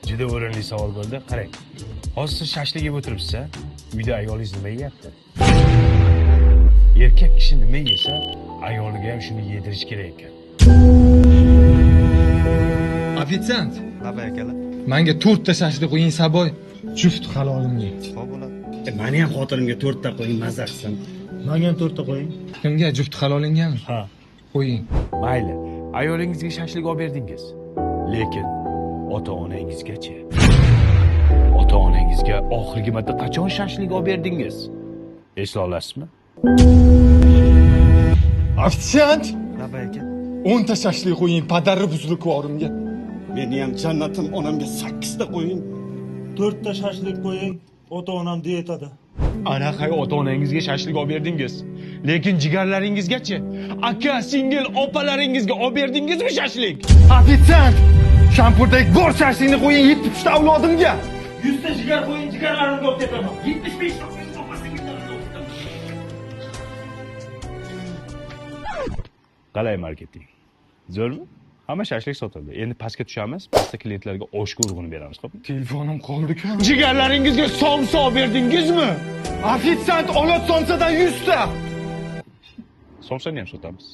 Juda o'rinli savol bo'ldi. Qarang. Hozir siz shashlik yeb o'tiribsiz, a? Uyda ayolingiz nima yeyapti? Erkak kishi nima yesa, ayoliga ham shuni yedirish kerak ekan. Ofitsiant, Labay akalar. menga 4 ta shashlik qo'ying saboy, juft halolimga. Xo'p bo'ladi. Mani ham xotinimga 4 ta qo'ying, maza qilsin. Menga ham 4 ta qo'ying. Kimga? Juft halolingami? Ha. Qo'ying. Mayli, ayolingizga shashlik olib berdingiz. Lekin ota-onangizgachi? Ota-onangizga oxirgi marta qachon shashlik olib berdingiz? Esla olasizmi? Ofitsiant, Labay aka. 10 ta shashlik qo'ying, padari buzrukvorimga. Meni ham jannatim onamga 8 ta qo'ying. 4 ta shashlik qo'ying. Ota-onam dietada. Anaqa ota-onangizga shashlik olib berdingiz. Lekin jigarlaringizgachi? Aka, singil, opalaringizga olib berdingizmi shashlik? Ofitsiant, shampurdek bor shashlikni qo'ying 70 ta avlodimga. 100 ta jigar qo'ying, jigarlarimga olib ketaman. 75 ta qo'ying, opa-singillarimga olib ketaman. Qalay marketing? Zo'rmi? Hamma shashlik sotildi. Endi pastga tushamiz, pastda klientlarga oshga urg'uni beramiz, xo'pmi? Telefonim qoldi-ku. Jigarlaringizga somsa olib berdingizmi? Ofitsiant, olot somsadan 100 ta. Somsani ham sotamiz.